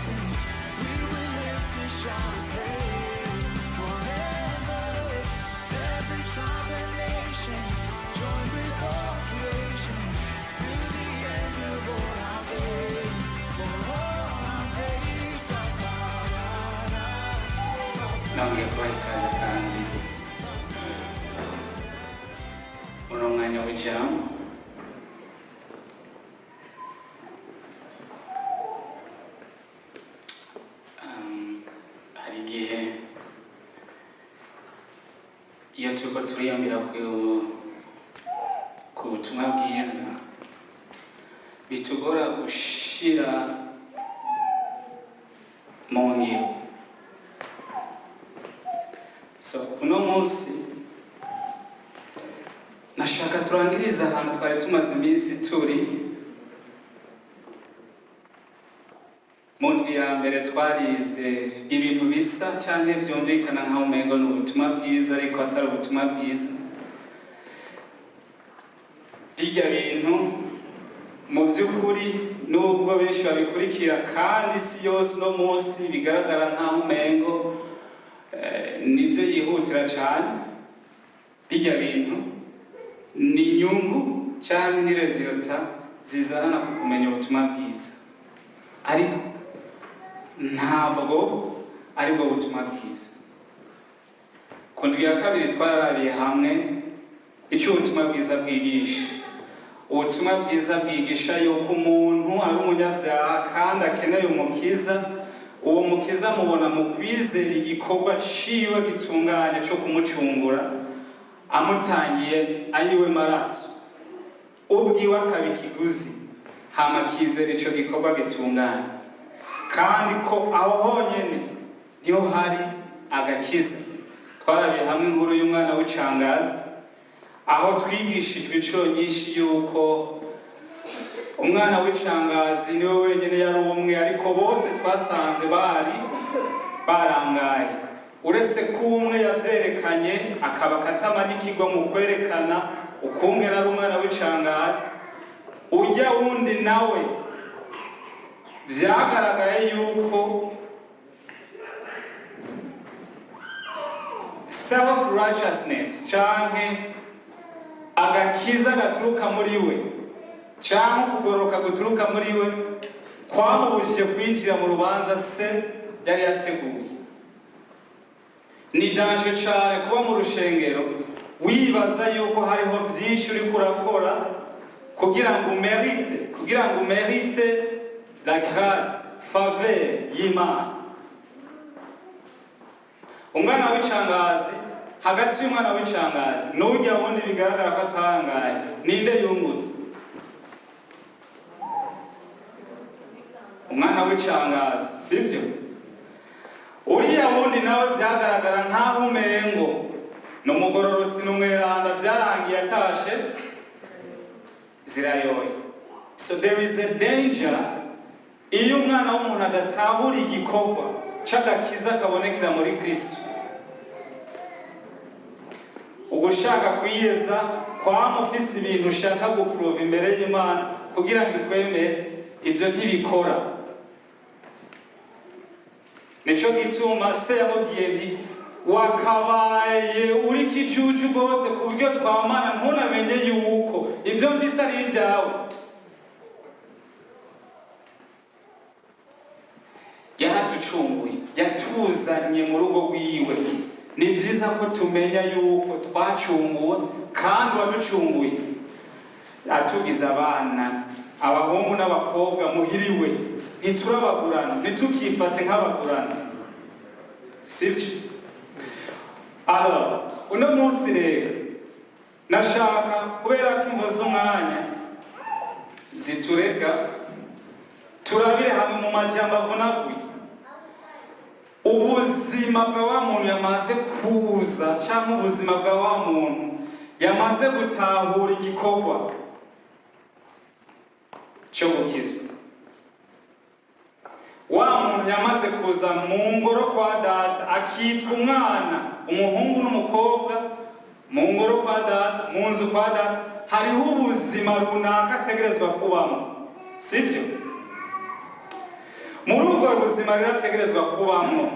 dancing. We will lift the shout of praise forever. Every tribe and nation, join with all creation to the end of all our days. For all our days, ba ba da da. Nongeye kubaha ikaze kandi uno mwanya w'ijambo. Hari igihe iyo turiko turiyumvira ku butumwa bwiza bitugora gushira mu ngiro. So uno munsi nashaka turangiriza ahantu twari tumaze iminsi turi. Mu ndwi ya mbere twarize ibintu bisa cyangwa byumvikana nkaho umengo ni ubutumwa bwiza, ariko atari ubutumwa bwiza. Bijya bintu mu by'ukuri, nubwo benshi babikurikira kandi isi yose uno munsi bigaragara nkaho umengo nibyo yihutira cyane, bijya bintu ni inyungu cyangwa ni résultat zizanana ku kumenya ubutumwa bwiza, ariko ntabwo aribwo butumwa bwiza. Ku ndwi ya kabiri twararabiye hamwe icyo ubutumwa bwiza bwigisha. Ubutumwa bwiza bwigisha yuko umuntu ari umunyabyaha kandi akeneye umukiza. Uwo mukiza mubona mu kwizera igikorwa ciwe gitunganye cyo kumucungura, amutangiye ayiwe maraso, ubwiwe akaba ikiguzi, hama akizera ico gikorwa gitunganye, kandi ko aho honyene niho hari agakiza. Twarabiye hamwe inkuru y'umwana w'icangazi, aho twigishijwe inshuro nyinshi yuko umwana w'icangazi niwe wenyine yari umwe, ariko bose twasanze bari barangaye, uretse ko umwe yabyerekanye akaba akatamanikirwa mu kwerekana ukungene ari umwana w'icangazi. Ujya wundi nawe byagaragaye yuko self righteousness canke agakiza gaturuka muri we canke ukugororoka guturuka muri we kwamubujije kwinjira mu rubanza se yari yateguye. Ni danger cane kuba mu rushengero wibaza yuko hariho vyinshi uriko urakora kugira ngo umérite la grâce, faveur y'Imana. Umwana w'icangazi, hagati y'umwana w'icangazi n'ujya wundi bigaragara ko atangaye, ninde yungutse? Umwana w'icangazi, sibyo? Uriya wundi nawe byagaragara nk'aho umengo ni umugororosi n'umweranda, byarangiye atashe zirayoye. So there is a danger iyo umwana w'umuntu adatahura igikorwa c'agakiza kabonekera muri Kristo. Ugushaka kwiyeza kwama ufise ibintu ushaka gupuruva imbere y'Imana kugira ngo ikwemere, ibyo ntibikora. Nico gituma se yamubwiye nti: "Wakabaye uri kijuju rwose ku buryo twamana ntunamenye yuko ibyo mfise ari ibyawe." Yaraducunguye, yatuzanye mu rugo rwiwe. Ni byiza ko tumenya yuko twacunguwe, kandi waducunguye atugize abana, abahungu n'abakobwa muhiriwe. Ntiturabagurana, ntitukifate nk'abagurana, sibyo? Alors uno munsi rero nashaka, kubera ko imvo z'umwanya ziturega, turabire hamwe mu majambo avunaguye ubuzima bwa wa muntu yamaze kuza, cyangwa ubuzima bwa wa muntu yamaze gutahura igikorwa cyo gukizwa, wa muntu yamaze kuza mu ngoro kwa Data akitwa umwana, umuhungu n'umukobwa mu ngoro kwa Data, mu nzu kwa Data. Hariho ubuzima runaka ategerezwa kubamo, sibyo? Muri ubwo buzima rero ategerezwa kubamwo,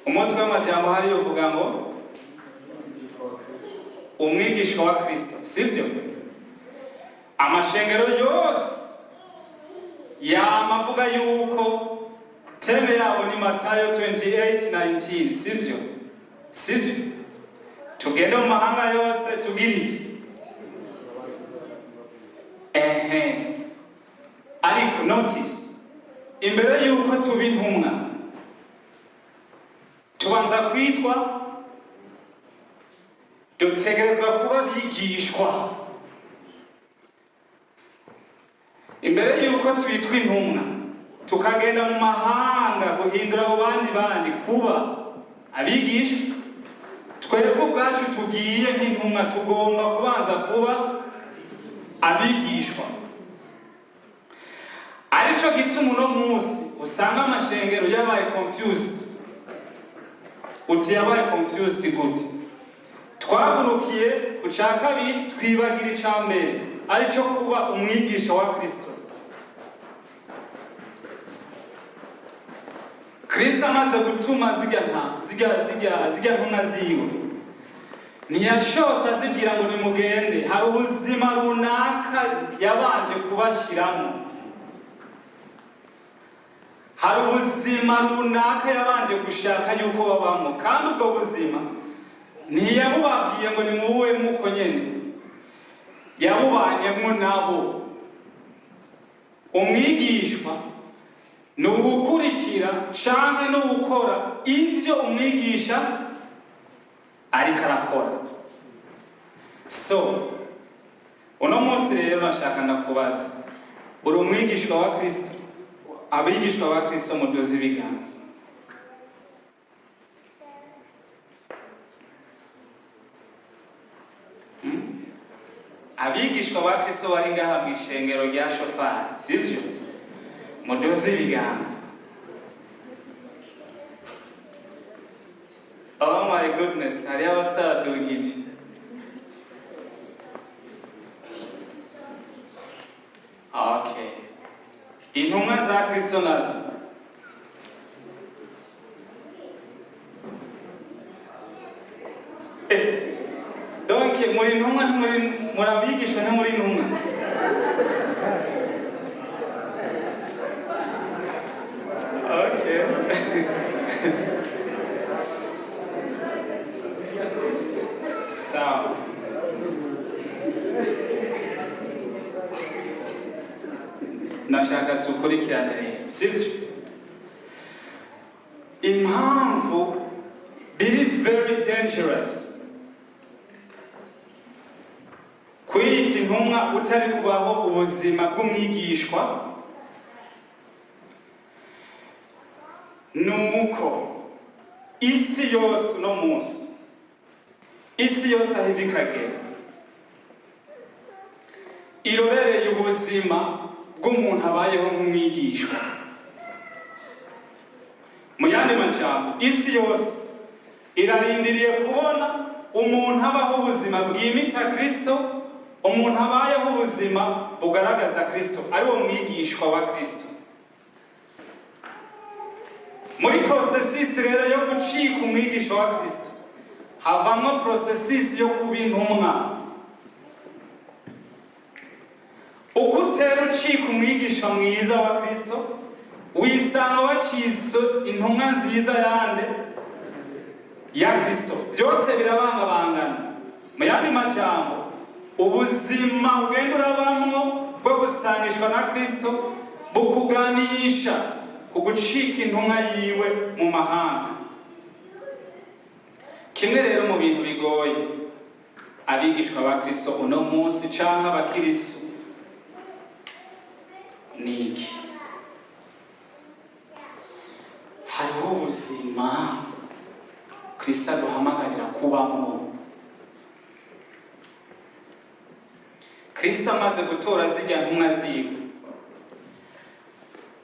umutwe w'amajambo hariyo uvuga ngo umwigisha wa Kristo, sivyo? Amashengero yose yama avuga yuko thème yabo ni Matayo 28:19, sivyo? Sivyo? Tugende mu mahanga yose, tugire iki? Ehe, ariko notice, imbere yuko tuba intumwa tubanza kwitwa, dutegerezwa kuba bigishwa. Imbere yuko twitwa intumwa tukagenda mu mahanga guhindura abo bandi kuba abigishwa, twebwe ubwacu tugiye nk'intumwa tugomba kubanza kuba abigishwa. Arico gituma uno munsi usanga amashengero yabaye confused. Uti yabaye confused gute? Twagurukiye ku ca kabiri, twibagira ica mbere, arico kuba umwigisha wa Kristo. Kristo amaze gutuma zirya nta zirya zirya zirya ntumwa ziwe, ntiyashose azibwira ngo nimugende. Hari ubuzima runaka yabanje kubashiramo, hari ubuzima runaka yabanje gushaka yuko babamo, kandi ubwo buzima ntiyabubabwiye ngo nimubuwemo uko nyene, yabubanyemo nabo. Umwigishwa ni ugukurikira canke ni uwukora ivyo umwigisha ariko arakora. So uno munsi rero nashaka ndakubaza: uri umwigishwa wa Kristo? Abigishwa ba Kristo muduze ibiganza. Abigishwa ba Kristo bari ngaha mu ishengero rya Shofari, sivyo? Muduze ibiganza. Oh my goodness, hariyo abatadugije. Okay, intumwa za Kristo nazo? Donc muri intumwa, muri abigishwa, ntimuri intumwa. Okay, sawa. Nashaka tukurikirane rero, sivyo? Impamvu biri very dangerous kwiyita intumwa utari kubaho ubuzima bw'umwigishwa nuko isi yose uno munsi, isi yose aho iva ikagera, irorereye ubuzima bw'umuntu abayeho nk'umwigishwa. Mu yandi majambo, isi yose irarindiriye kubona umuntu abaho ubuzima bwimita Kristo, umuntu abayeho ubuzima bugaragaza Kristo, ari wo mwigishwa wa Kristo. Muri processus rero yo gucika umwigisha wa Kristo havamwo processus yo kuba intumwa. Uko utera ucika umwigisha mwiza wa Kristo, wisanga wacitse intumwa nziza yande? Ya Kristo. Byose birabangabangana. Mu yandi majambo, ubuzima ugenda urabamwo bwo gusanishwa na Kristo bukuganisha ku gucika intumwa yiwe mu mahanga. Kimwe rero mu bintu bigoye abigishwa ba Kristo uno munsi canke abakirisu ni iki? Hariho ubuzima Kristo aduhamagarira kubamwo. Kristo amaze gutora zirya ntumwa ziwe,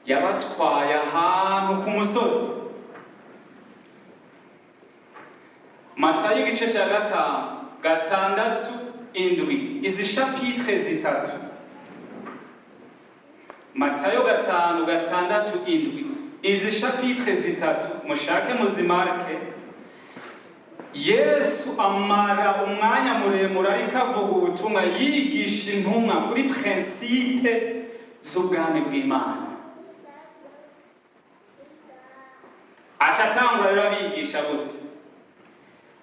yabatwaye ahantu ku musozi. Matayo igice cya 5, 6, 7, izi chapitre zitatu. Matayo 5, 6, 7, izi chapitre zitatu mushake muzimarke. Yesu amara umwanya muremure ariko avuga ubutumwa, yigisha intumwa kuri principe z'ubwami bw'Imana. Aca atangura rero abigisha gute?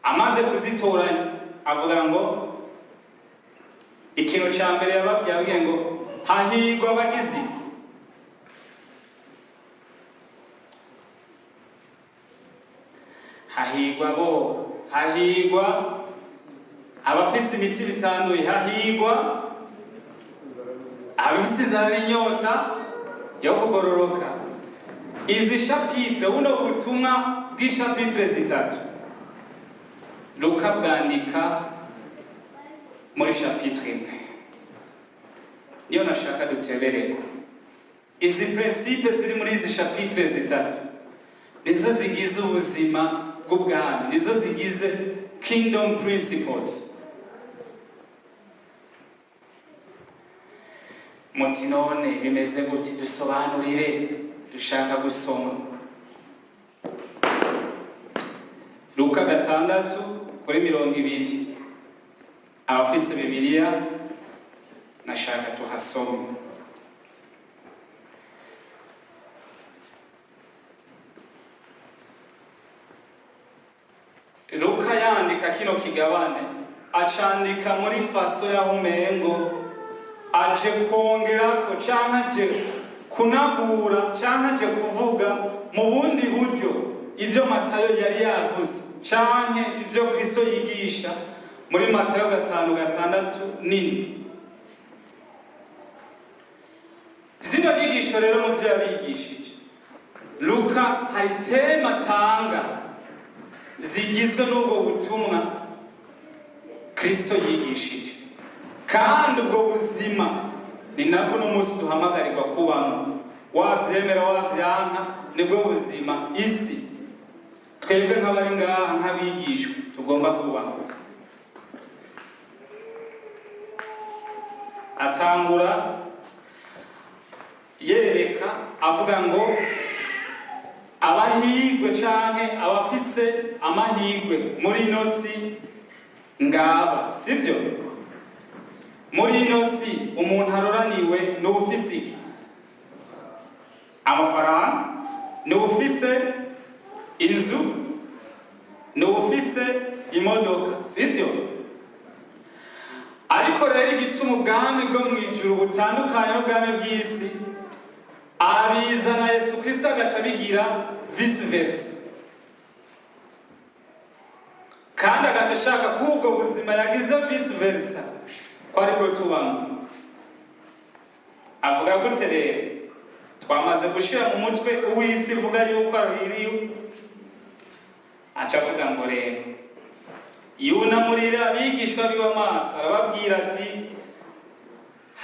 Amaze kuzitoranya avuga ngo ikintu ca mbere yababwiye, ababwiye ngo hahirwa abagize iki? Hahirwa bo, hahirwa abafise imitima itanduye, hahirwa abafise inzara n'inyota yo kugororoka. Izi chapitre, buno butumwa bw'ichapitre zitatu, Luka bwandika muri chapitre imwe, niyo nashaka dutebereko. Izi principe ziri muri izi chapitre zitatu nizo zigize ubuzima bw'ubwami, nizo zigize kingdom principles. Muti none bimeze gute? Dusobanurire, dushaka gusoma Luka 6:20. Abafise Bibiliya nashaka tuhasome. Luka yandika kino kigabane, acandika muri façon yaho umengo aje kongerako canke aje kunagura canke aje kuvuga mu bundi buryo ibyo Matayo yari yavuze canke ibyo Kristo yigisha muri Matayo 5, 6 nini. Zino nyigisho rero, mu byo yabigishije, Luka hari thème atanga zigizwe n'ubwo butumwa Kristo yigishije, kandi ubwo buzima ni nabwo n'umunsi duhamagarirwa kubamo. Wabyemera, wabyanka, nibwo buzima isi twebwe nk'abari ngaha nk'abigishwa tugomba kubamo. Atangura yereka, avuga ngo abahigwe canke abafise amahigwe muri ino si ngaba, sivyo? Muri ino si umuntu aroraniwe ni ubufise iki? Amafaranga, ni ubufise inzu, ni ubufise imodoka, sivyo? Ariko rero igituma ubwami bwo mu ijuru butandukanye n'ubwami bw'isi, arabizana Yesu Kristo agaca abigira vice versa, kandi agaca ashaka ko ubwo buzima yagize vice versa ko aribwo tubamo. Avuga gute rero? Twamaze gushira mu mutwe uw'isi ivuga yuko arahiriwe. Aca avuga ngo rero yunamurira abigishwa biwe amaso, arababwira ati: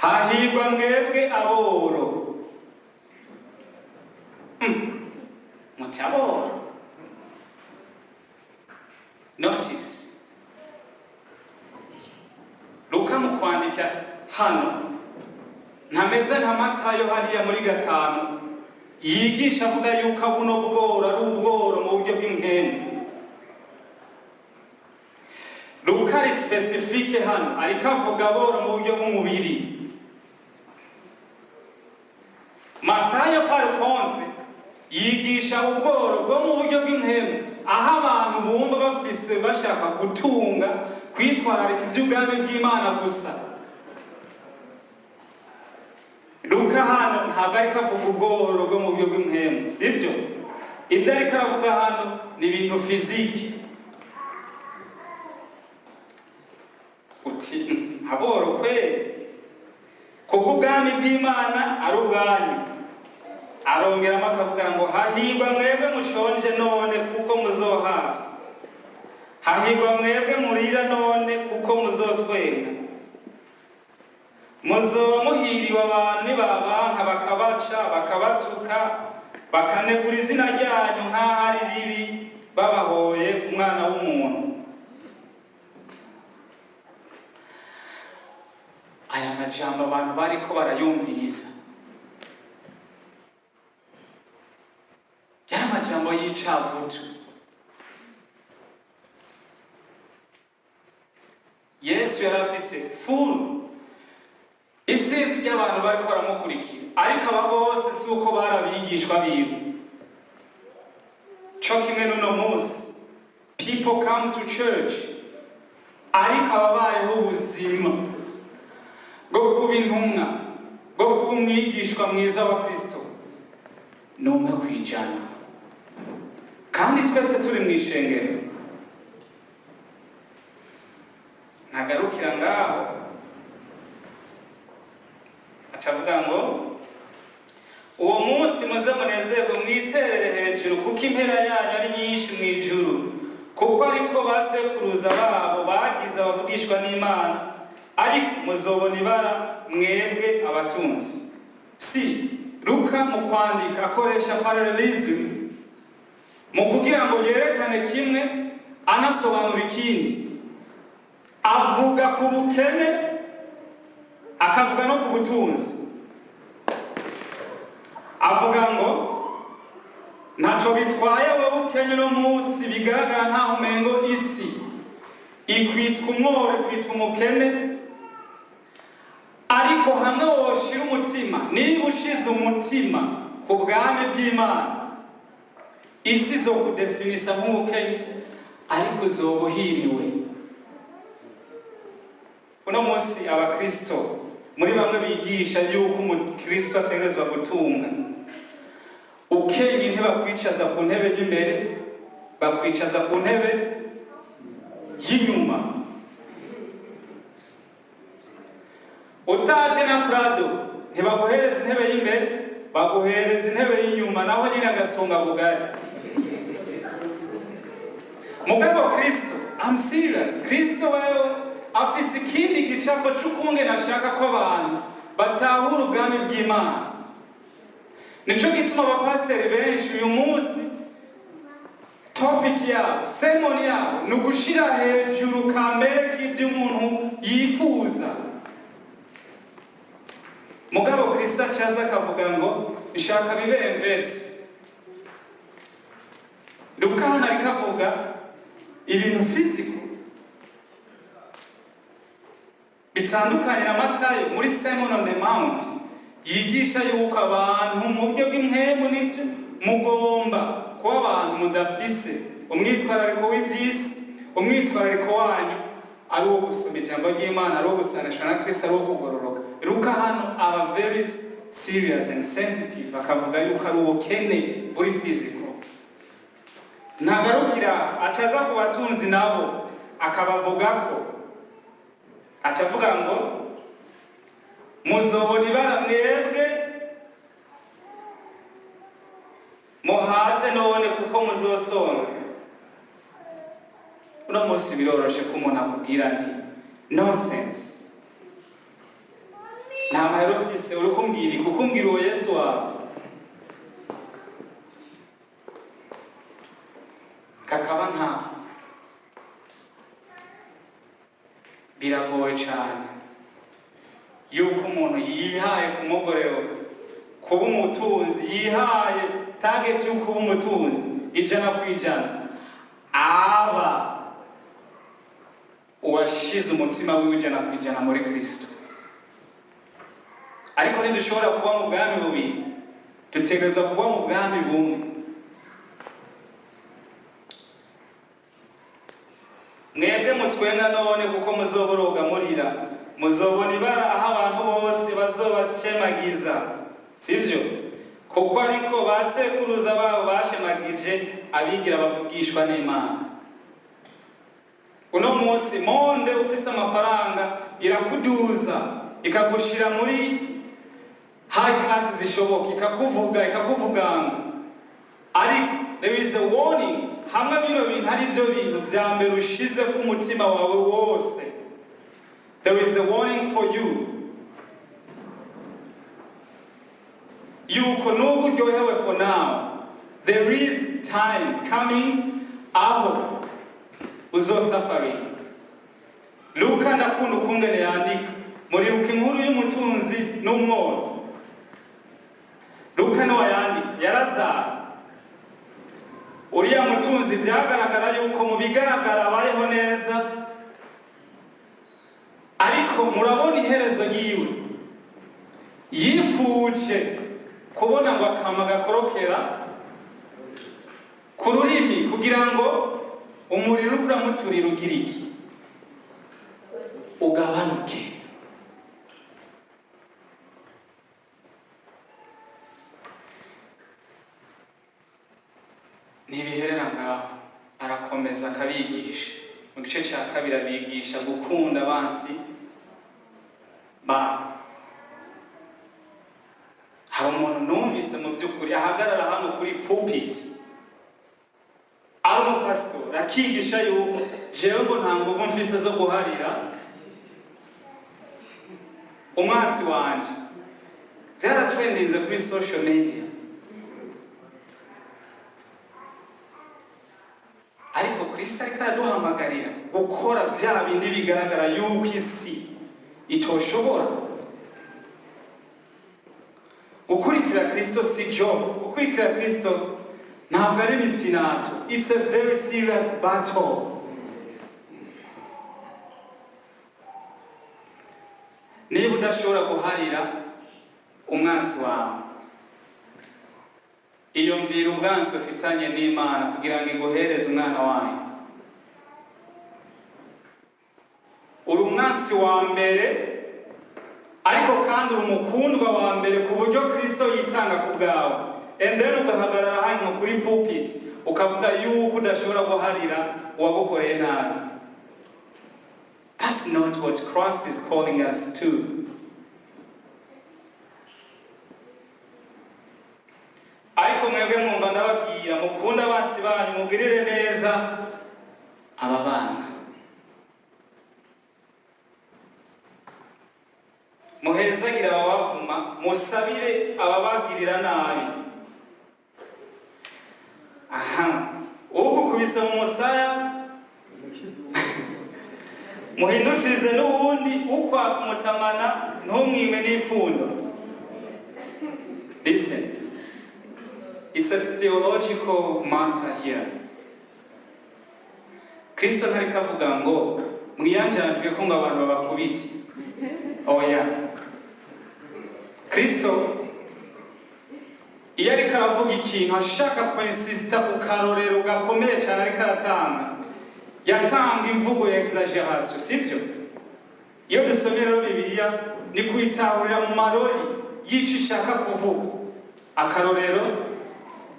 "Hahirwa mwebwe aboro." Muti aboro? Notice, Luka mu kwandika hano ntameze nka Matayo hariya muri 5 yigisha avuga yuko buno bworo ari ubworo mu buryo bw'impwemu. Luka ari spécifique hano, ariko avuga aboro mu buryo bw'umubiri. Matayo par contre yigisha ubworo bwo mu buryo bw'impwemu, aho abantu bumva bafise bashaka gutunga, kwitwararika iby'ubwami bw'Imana gusa. Luka hano ntabwo ariko avuga ubworo bwo mu buryo bw'impwemu, sibyo? Ibyo ariko aravuga hano ni ibintu physique. Uti aboro kweri? Kuko ubwami bw'Imana ari ubwanyu. Arongeramo akavuga ngo hahirwa mwebwe mushonje none, kuko muzohazwa. Hahirwa mwebwe murira none, kuko muzotwenga. Muzoba muhiriwe abantu nibabanka, bakabaca, bakabatuka, bakanegura izina ryanyu nk'aho ari ribi, babahoye Umwana w'umuntu. Aya majambo abantu bariko barayumviriza. y'icavutu. Yesu yari afise full isinzi ry'abantu bariko baramukurikira, ariko aba bose si uko bari abigishwa biwe. Co kimwe n'uno munsi, people come to church, ariko ababayeho ubuzima bwo kuba intumwa, bwo kuba umwigishwa mwiza wa Kristo, ni 1%. Kandi twese turi mu ishengero. Ntagarukira ngaho, aca avuga ngo: "Uwo munsi muze munezerwe, mwiterere hejuru, kuko impera yanyu ari nyinshi mu ijuru, kuko ariko basekuruza babo bagize abavugishwa n'Imana. Ariko muzobona ibara mwebwe abatunzi." Si Luka mu kwandika akoresha parallelism mu kugira ngo yerekane kimwe anasobanura ikindi. Avuga ku bukene, akavuga no ku butunzi. Avuga ngo ntaco bitwaye wowe ukenye uno munsi, bigaragara nkaho umengo isi ikwitwa umworo, ikwitwa umukene, ariko hamwe woshira umutima, niba ushize umutima ku bwami bw'Imana, isi zo kudefinisa nk'ubukenye, ariko uzoba uhiriwe. Uno munsi abakristo muri bamwe bigisha yuko umukristo ategerezwa gutunga. Ukenye ntibakwicaza ku ntebe y'imbere, bakwicaza ku ntebe y'inyuma. Utaje na Prado ntibaguhereza intebe y'imbere, baguhereza intebe y'inyuma, naho nyine agasonga bugari. Mugabo Kristo, I'm serious, Kristo wewe afise ikindi gicapo c'ukungene ashaka ko abantu batahura ubwami bw'Imana. Nico gituma abapasiteri benshi uyu munsi topic yabo, sermon yabo, ni ugushira hejuru kamere k'ivyo umuntu yifuza. Mugabo Kristo acaza akavuga ngo nshaka bibe inverse. Luka hano ariko avuga ibintu physical bitandukanye na Matayo muri Sermon on the Mount, yigisha yuko abantu mu buryo bw'impwemu n'ibyo mugomba kuba abantu mudafise umwitwarariko w'iby'isi, umwitwarariko wanyu ari uwo gusoma ijambo ry'Imana, ari uwo gusanisha na Kristo, ari uwo kugororoka. Luka hano aba very serious and sensitive, akavuga yuko ari ubukene buri physical. Ntagarukira, acaza ku batunzi nabo akabavuga ko, aca avuga ngo: "Muzobona ibara mwebwe muhaze none, kuko muzosonza." Uno munsi biroroshe ko umuntu akubwira ni nonsense, nta mahera ufise, uri kumbwira iki? Kukumbwira uwo Yesu wawe kakaba nkaho biragoye cyane yuko umuntu yihaye kumugorero kuba umutunzi, yihaye target yo kuba umutunzi 100%, aba uwashize umutima wiwe 100% muri Kristo. Ariko ntidushobora kuba mu bwami bubiri, dutegerezwa kuba mu bwami bumwe. "Mwebwe mutwenga none, kuko muzoboroga murira. Muzobona ibara aho abantu bose bazobashemagiza." Sivyo? "Kuko ariko ba sekuruza babo bashemagije abigira bavugishwa n'Imana." Uno munsi monde ufise amafaranga irakuduza, ikagushira muri high class zishoboka, ikakuvuga, ikakuvuganga. Ariko there is a warning: hamwe bino bintu ari byo bintu vya mbere ushize ku mutima wawe wose, there is a warning for you yuko nubwo uryohewe for now, there is time coming aho uzosuffering. Luka ndakunda ukungene yandika. Muribuka inkuru y'umutunzi n'umworo? Luka niwe yandika. Yarazara yuko mu bigaragara abayeho neza, ariko murabona iherezo ryiwe. Yifuje kubona ngo akama gakorokera ku rurimi kugira ngo umuriro uriko uramuturira ugira iki? Ugabanuke. Ntibiherera ngaho, arakomeza akabigisha. Mu gice cya kabiri abigisha gukunda abansi babo. Hari umuntu numvise mu by'ukuri ahagarara hano kuri pulpit, ari umupasitori, akigisha yuko jewe ngo nta nguvu mfise zo guharira umwansi wanje. Byaratrendinze kuri social media. Ariko Kristo ariko araduhamagarira gukora bya bindi bigaragara yuko isi itoshobora. Gukurikira Kristo si joke. Gukurikira Kristo ntabwo ari imifyinato. It's a very serious battle. Niba udashobora guharira umwansi wawe, iyumvira ubwansi ufitanye n'Imana kugira ngo iguhereze umwana wayo. Uri umwansi wa mbere, ariko kandi uri umukundwa wa mbere ku buryo Kristo yitanga ku bwawe, and then ugahagarara hanyuma kuri pulpit ukavuga yuko udashobora guharira uwagukoreye nabi. That's not what Christ is calling us to. Ariko mwebwe mwumva ndababwira, mukunde abansi banyu, mugirire neza aba bana, muhezagire ababavuma, musabire ababagirira nabi. Aha, ugukubise mu musaya muhindukirize n'uwundi, ukwaka umutamana ntumwime n'ifundo. Listen, it's a theological matter here. Kristo ntariko avuga ngo mwiyanjanjwe ko ngo abantu babakubite. Oya. Kristo iyo ariko aravuga ikintu, ashaka kwinsista ku karorero gakomeye cyane ariko aratanga, yatanga imvugo ya exagération, sibyo? Iyo dusomye rero Bibiliya, ni kuyitahurira mu marori y'ico ishaka kuvuga. Akarorero,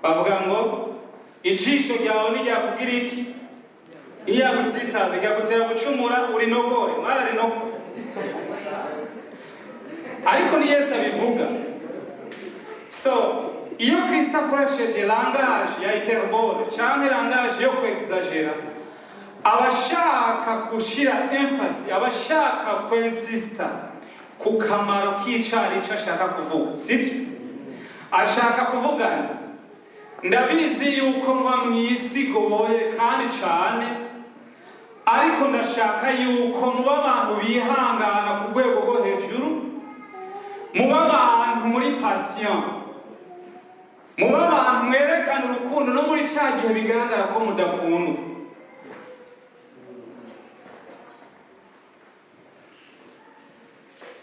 bavuga ngo ijisho ryawe niryakugira iki? Iyo yagusitaza, ryagutera gucumura, urinogore. Mwararinogore. Ariko ni Yesu abivuga. So iyo Kristo akoresheje langage ya hyperbole canke langage yo kwexagera, aba ashaka gushira emphasis, aba ashaka kwinsista ku kamaro k'icari ico ashaka kuvuga, sibyo? Ashaka kuvugana: ndabizi yuko muba mw'isi igoye kandi cane, ariko ndashaka yuko muba abantu bihangana ku rwego rwo hejuru, muba abantu muri patient, muba abantu mwerekana urukundo no muri ca gihe bigaragara ko mudakundwa.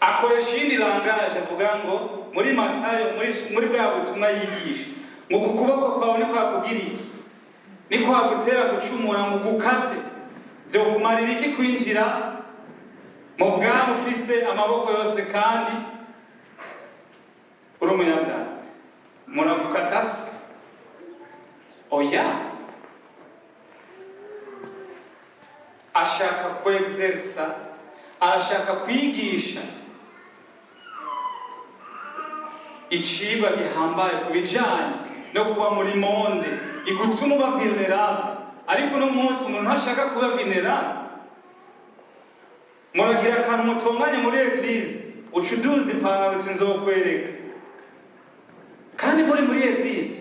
Akoresha iyindi langage, avuga ngo muri Matayo, muri bwa butumwa yigisha ngo ku kuboko kwawe ni kwakugira iki? Ni kwagutera gucumura, ngo gukate. Byokumarira iki kwinjira mu bwami ufise amaboko yose kandi uri umunyabyaha? Muragukata se? Oya. Ashaka kwexersa, arashaka kwigisha icigwa gihambaye ku bijanye no kuba muri monde igutuma uba vulnerable. Ariko uno munsi umuntu ntashaka kuba vulnerable. Muragira akantu mutonganye muri église, uca uduza ipantaro uti: "Nzokwereka." Kandi muri église,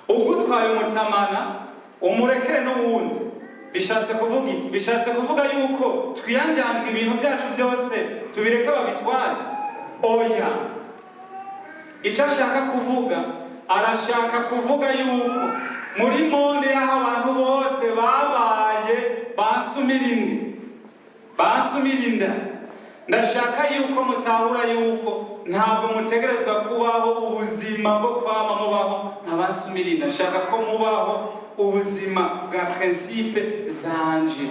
ugutwaye umutamana umurekere n'uwundi. Bishatse kuvuga iki? Bishatse kuvuga yuko twiyanjandwa ibintu byacu byose tubireke babitware? Oya. Icyo ashaka kuvuga, arashaka kuvuga yuko Muri monde y'aho abantu bose babaye bansumira imwe, bansumira inda, ndashaka yuko mutahura yuko ntabwo mutegerezwa kubaho ubuzima bwo kwama mubaho nka bansumira inda. Ndashaka ko mubaho ubuzima bwa principe zanje.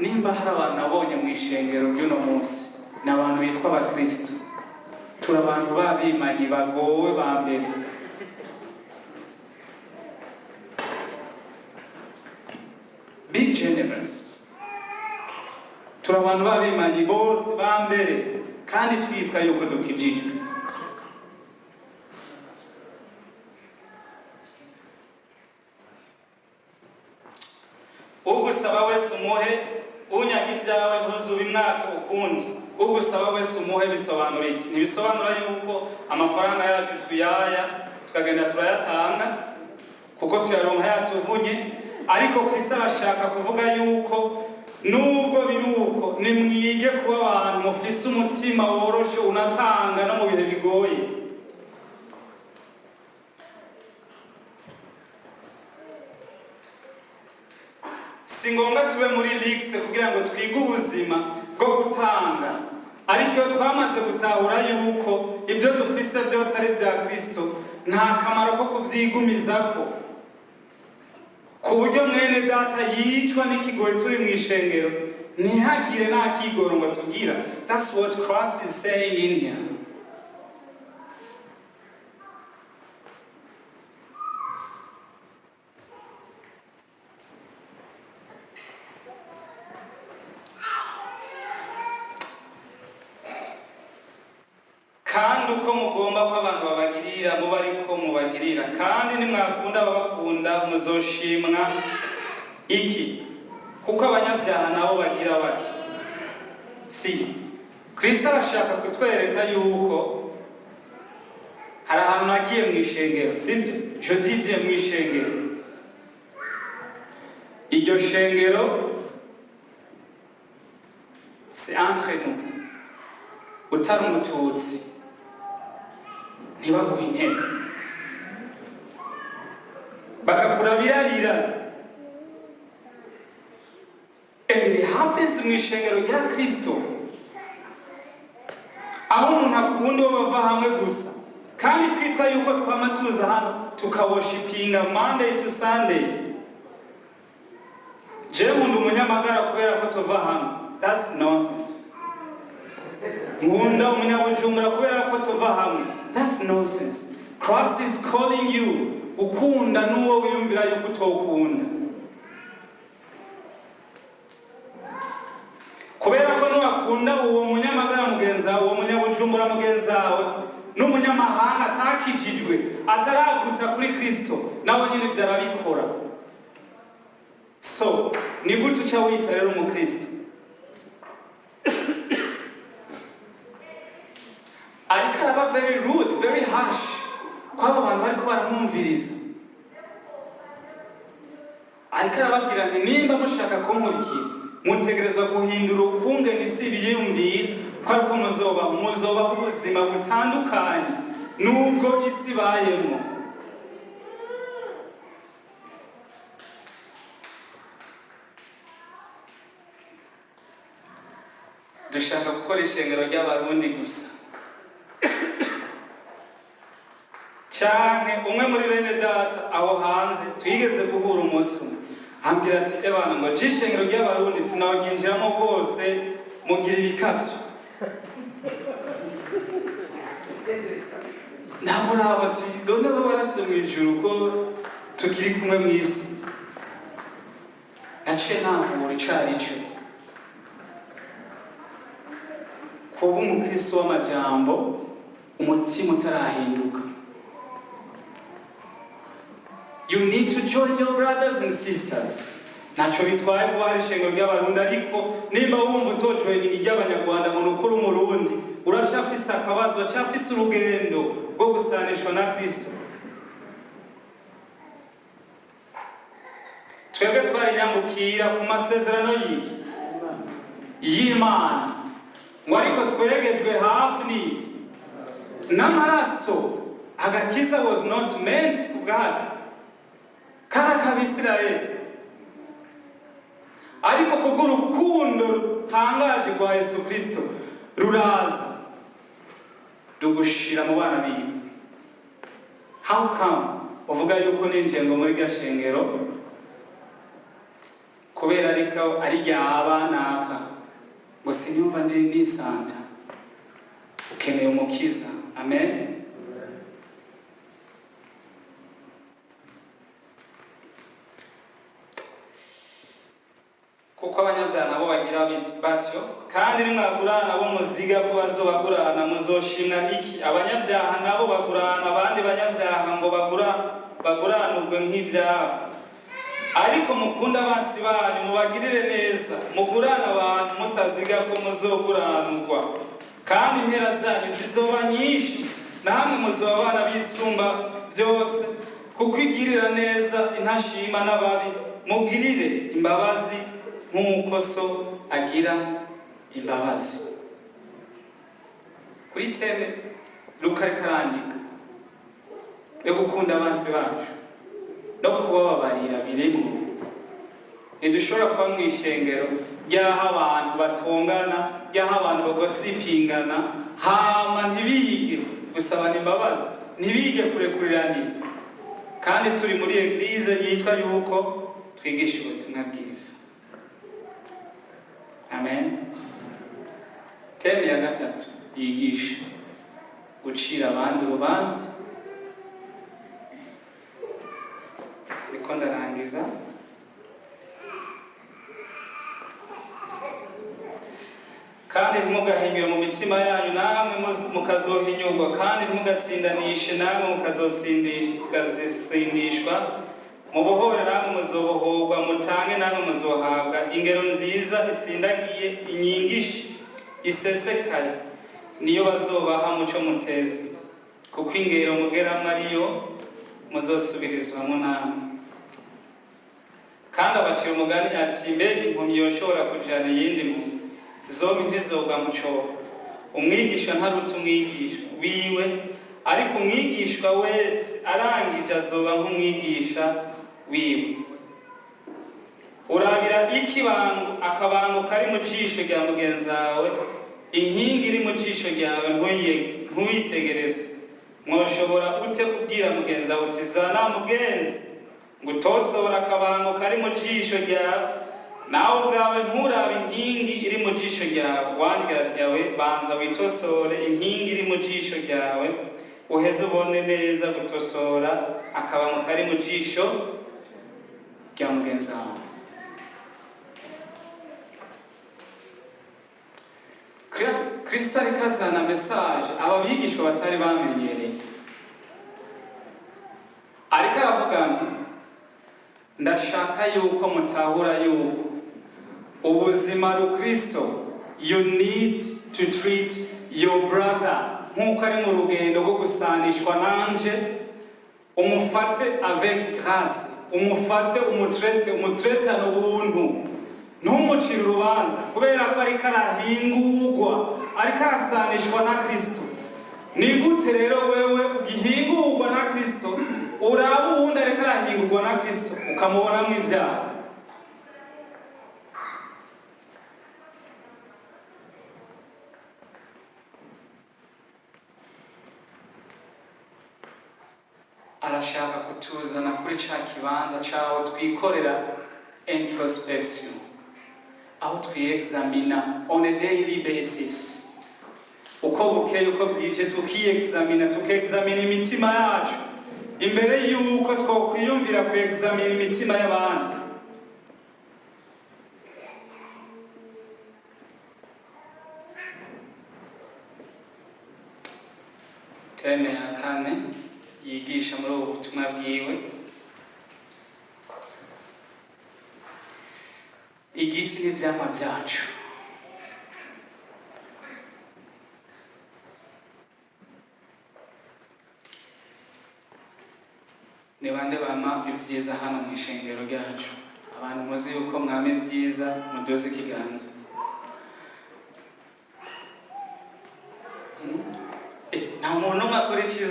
Nimba hari abantu nabonye mu ishengero ry'uno munsi, ni abantu bitwa abakristo. Turi abantu b'abimanyi bagowe ba mbere. Be generous. Turi abantu b'abimanyi bose ba mbere, kandi twitwa yuko dukijijwe. Ugusaba wese umuhe, unyaga ibyawe ntuzube imwaka ukundi. Ugusaba wese umuhe bisobanura iki? Ntibisobanura yuko amafaranga yacu tuyaya tukagenda turayatanga kuko tuyaronka yatuvunye, ariko Kristo arashaka kuvuga yuko nubwo biri uko, nimwige kuba abantu mufise umutima woroshe, unatanga no mu bihe bigoye. Si ngombwa tube muri luxe kugira ngo twige ubuzima bwo gutanga, ariko iyo twamaze gutahura yuko ibyo dufise byose ari ibya Kristo, nta kamaro ko kubyigumizako ku buryo mwene data yicwa n'ikigoyi turi mu ishengero, ntihagire nta kigoro ngo tugira. That's what Christ is saying in here. Kandi uko mugomba ko abantu babagirira, muba ariko mubagirira. Kandi nimwakunda ababakunda, muzoshimwa iki? Kuko abanyabyaha nabo bagira batyo. Si Kristo arashaka kutwereka yuko hari ahantu nagiye mu ishengero, sibyo? Je dis bien mu ishengero. Iryo shengero, c'est entre nous, utari umututsi ntibaguhe intebe, bakakurabirarira. And it happens mu ishengero rya Kristo, aho umuntu akunda uwo bava hamwe gusa, kandi twitwa yuko twama tuza hano tukaworshipinga Monday to Sunday. Jewe nkunda umunyamagara kubera ko tuva hamwe? That's nonsense. Nkunda umunyabujumbura kubera ko tuva hamwe? That's nonsense. Christ is calling you ukunda n'uwo wiyumvira yuko utokunda, kubera ko nuwakunda uwo munyamagara mugenzi wawe, uwo munyabujumbura mugenzi wawe, n'umunyamahanga atakijijwe, ataraguta kuri Kristo, nawe nyine ivyo arabikora. So ni gute uca wita rero umukristo? Ariko araba very rude, very harsh kw'abo bantu bariko baramwumviriza. Ariko arababwira nti: "Nimba mushaka kunkurikira, mutegerezwa guhindura ukungene isi biyumvira ko ariko muzobaho. Muzobaho ubuzima butandukanye n'ubwo isi ibayemo." Dushaka gukora ishengero ry'abarundi gusa, canke umwe muri bene data aho hanze twigeze guhura umunsi umwe, ambwira ati: "Ebana," ngo, "je ishengero ry'abarundi sinabaryinjiramo rwose, mugira ibikabyo." Ndamuraba ati: "None bo barashyize mu ijuru ko tukiri kumwe mu isi?" Naciye nambura ico ari cyo kuba umukristo w'amajambo, umutima utarahinduka. You need to join your brothers and sisters. Ntacyo bitwaye kuba hari ishengero ry'abarundi, ariko nimba wumva utojoininga iry'abanyarwanda ngo ni ukuri umurundi, uracyafise akabazo, uracyafise urugendo rwo gusanishwa na Kristo. Twebwe twarinyambukira ku masezerano y'iki? y'Imana. Ngo ariko twegejwe hafi n'iki? N'amaraso. Agakiza was not meant ku bwacu, kari ak'Abisirayeli, ariko kubw'urukundo rutangaje rwa Yesu Kristo ruraza rugushira mu bana biwe. How come uvuga yuko ninjiye ngo muri gashengero kubera ariko ari ryaba naka, ngo sinyumva ndi nisanta? Ukeneye Umukiza. Amen. Kuko abanyabyaha nabo bagira batyo. Kandi nimwagurana bo muziga ko bazobagurana, muzoshimwa iki? Abanyabyaha nabo bagurana abandi banyabyaha ngo baguranurwe nk'ibyabo. Ariko mukunda abansi banyu, mubagirire neza, mugurane abantu mutaziga ko muzoguranurwa, kandi impera zanyu zizoba nyinshi, namwe muzoba abana b'Isumba Byose, kuko igirira neza intashima n'ababi. Mugirire imbabazi nk'uko So agira imbabazi. Kuri thème Luka ariko arandika yo gukunda abansi bacu no kubababarira birimwo. Ntidushobora kuba mu ishengero ry'aho abantu batongana, ry'aho abantu bagosipingana, hama ntibige gusabana imbabazi, ntibige kurekuriranira, kandi turi muri église yitwa yuko twigisha ubutumwa bwiza. Amen. Thème ya gatatu yigisha gucira abandi urubanza. Niko ndarangiza. Kandi ntimugahinyure mu mitima yanyu, namwe mukazohinyurwa. Kandi ntimugatsindanishe, namwe mukazosindishwa. Mubohore, namwe muzobohorwa. Mutange, namwe muzohabwa. Ingero nziza itsindagiye, inyingishi isesekaye, niyo bazobaha muco muteze, kuko ingero mugeramo ariyo muzosubirizwamo namwe. Kandi abacira umugani ati: "Mbega impumyi yoshobora kujana iyindi mpumyi? Zombi ntizogwa mu cobo? Umwigisha ntaruta umwigisha wiwe, ariko umwigishwa wese arangije azoba nk'umwigisha wiwe. Urabira iki bangu akabango kari mu jisho rya mugenzi wawe, inkingi iri mu jisho ryawe ntuyitegereze? Mwoshobora ute kubwira mugenzi wawe uti: 'Zana mugenzi ngo utosora akabango kari mu jisho ryawe,' nawe ubwawe nturabe inkingi iri mu jisho ryawe? Wanjya ryawe, banza witosore inkingi iri mu jisho ryawe, uheze ubone neza gutosora akabango kari mu jisho rya mugenzi wawe." Kristo ariko azana message aba bigishwa batari bamenyereye. Ariko aravuga ngo: "Ndashaka yuko mutahura yuko ubuzima rukristo, you need to treat your brother nk'uko ari mu rugendo rwo gusanishwa nanje. Umufate avec grâce, umufate, umutraite, umutraitane ubuntu, ntumucire urubanza, kubera ko ariko arahingurwa, ariko arasanishwa na Kristo. Ni gute rero wewe ugihingurwa na Kristo uraba uwundi ariko arahingurwa na Kristo ukamubonamo ibyaha?" Arashaka kutuzana kuri ca kibanza caho twikorera introspection, aho twiyexamina on a daily basis, uko bukeye uko bwije, tukiyexamina, tukexamina imitima yacu imbere yuko twokwiyumvira kwexamina imitima y'abandi. Thème ya kane yigisha muri ubu butumwa bwiwe: igiti n'ivyamwa vyacu. Ni bande bama ibyiza hano mu ishengero ryacu? Abantu muzi yuko mwama ibyiza, muduze ikiganza.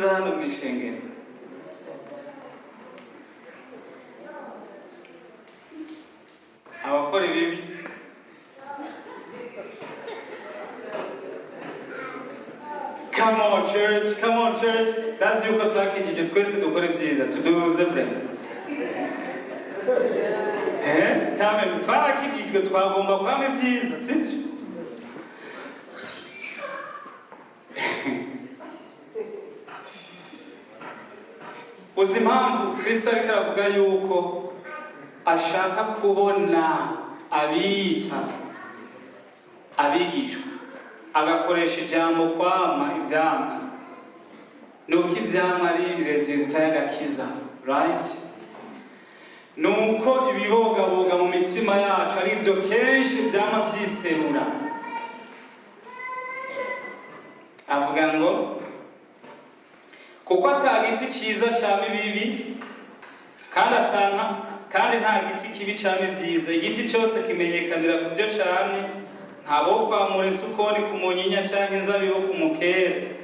ibyiza hano mu ishengero? Abakora ibibi? Come on, church, come on, church. Ndazi yuko twakijije twese dukora ibyiza. Tuduze bre. Eh? Kame twarakijijwe, twagomba kwama ibyiza, sibyo? Uzi impamvu Kristo ariko aravuga yuko ashaka kubona abiyita abigishwa, agakoresha ijambo kwama ivyamwa? Nuko ivyamwa ari résultat y'agakiza, right? Nuko ibibogaboga mu mitima yacu ari byo kenshi vyama vyiserura. Avuga ngo kuko ata giti ciza cama ibibi, kandi atana kandi nta giti kibi cama ibyiza. Igiti cyose kimenyekanira ku byo camye. Ntabo kwamura isukoni ku munyinya canke inzabibu ku mukere.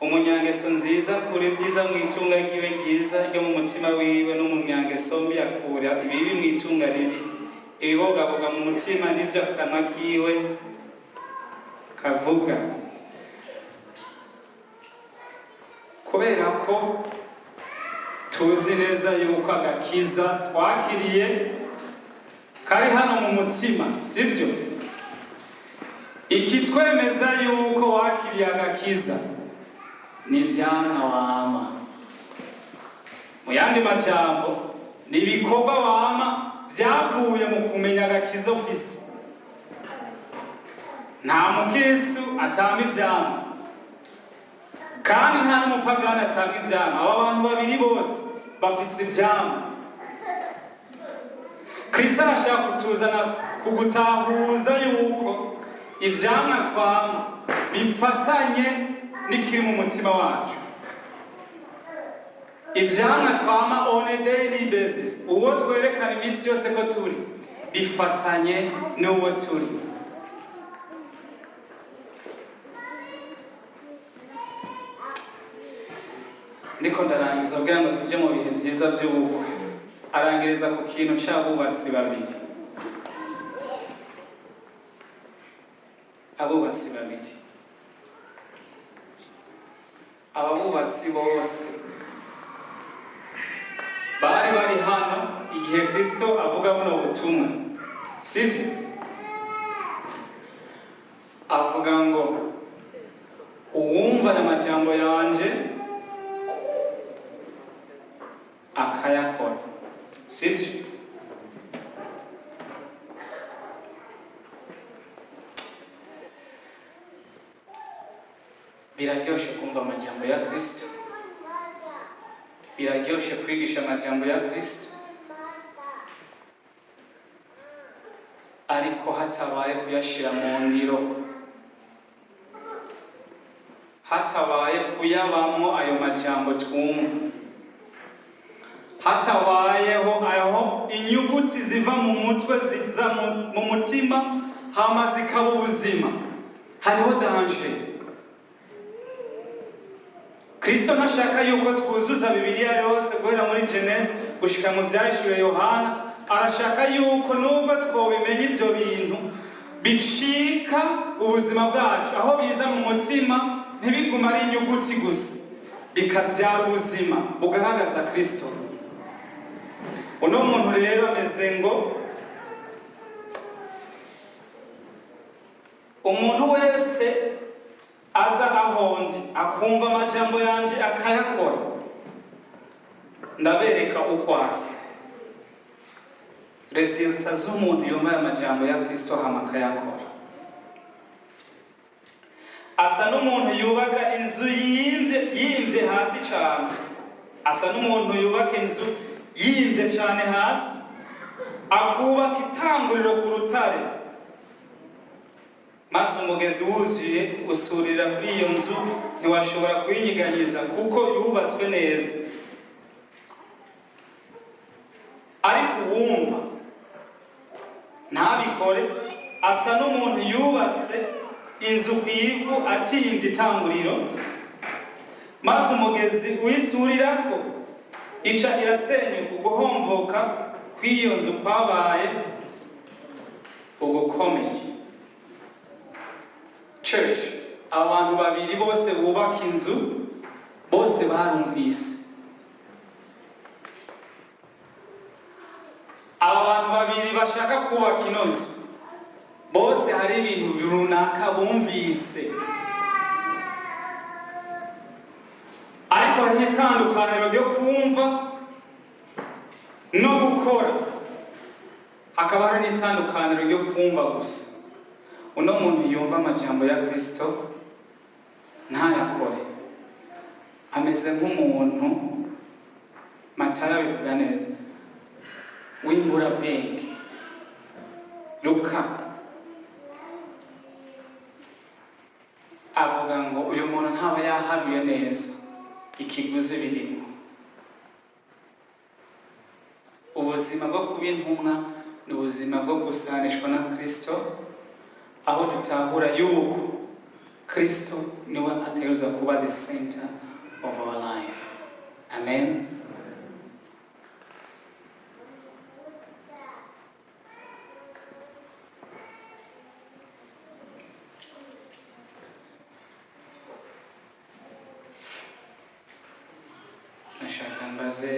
Umunyangeso nziza akura ibyiza mu itunga ryiwe ryiza ryo mu mutima wiwe, no mu nyangeso mbi akura ibibi mu itunga ribi. Ibibogaboga mu mutima nivyo akanwa kiwe kavuga. Kubera ko tuzi neza yuko agakiza twakiriye kari hano mu mutima, sibyo? Ikitwemeza yuko wakiriye agakiza ni ivyamwa wama. Mu yandi majambo, ni ibikorwa wama vyavuye mu kumenya agakiza ufise. Nta mukristu atama ivyamwa, kandi nta n'umupagani atanga ivyamwa. Aba bantu babiri bose bafise ivyamwa. Kristo arashaka kutuzana kugutahuza yuko ivyamwa twama bifatanye n'ikiri mu mutima wacu. Ivyamwa twama on a daily basis, uwo twerekana iminsi yose ko turi, bifatanye n'uwo turi. Ndiko ndarangiza kugira ngo tujye mu bihe byiza by'ubukwe. Arangiriza ku kintu c'abubatsi babiri. Abubatsi babiri, aba bubatsi bose bari bari hano igihe Kristo avuga buno butumwa, sibyo? Avuga ngo uwumva aya majambo yanje akayakora, sibyo? Biraryoshe kumva amajambo ya Kristo, biraryoshe kwigisha amajambo ya Kristo, ariko hatabaye kuyashira mu ngiro, hatabaye kuyabamwo ayo majambo twumva, hatabayeho aho inyuguti ziva mu mutwe ziza mu mutima hama zikaba ubuzima, hariho danger. Kristo ntashaka yuko twuzuza Bibiliya yose guhera muri Genese gushika mu Byahishuwe Yohana. Arashaka yuko nubwo twobimenya, ivyo bintu bicika ubuzima bwacu, aho biza mu mutima ntibigume ari inyuguti gusa, bikabyara ubuzima bugaragaza Kristo. Uno muntu rero ameze ngo umuntu wese aza ahondi akumva amajambo yanje akayakora, ndabereka uko asa. Résultat z'umuntu yumva aya majambo ya Kristo hama akayakora, asa n'umuntu yubaka inzu yimvye, yimvye hasi cane. Asa n'umuntu yubaka inzu yimvye cane hasi, akubaka itanguriro ku rutare, maze umugezi wuzuye usurira kuri iyo nzu, ntiwashobora kuyinyiganyiza kuko yubatswe neza. Ariko uwumva ntabikore asa n'umuntu yubatse inzu ku ivu atiyimvye itanguriro. Maze umugezi uyisurirako, ica irasenyuka, uguhomvoka kw'iyo nzu kwabaye ugukomeye. Church, aba bantu babiri bose bubaka inzu, bose barumvise. Aba bantu babiri bashaka kubaka ino nzu, bose hari ibintu runaka bumvise, ariko hariho itandukaniro ryo kumva no gukora, hakaba hari n'itandukaniro ryo kumva gusa. Uno muntu yumva amajambo ya Kristo ntayakore ameze nk'umuntu, Matayo abivuga neza, w'imburabwenge. Luka avuga ngo uyu muntu ntaba yaharuye neza ikiguzi birimo. Ubuzima bwo kuba intumwa ni ubuzima bwo gusanishwa na Kristo, aho dutahura yuko Kristo niwe ategerezwa kuba the center of our life. Amen. Nashaka mbaze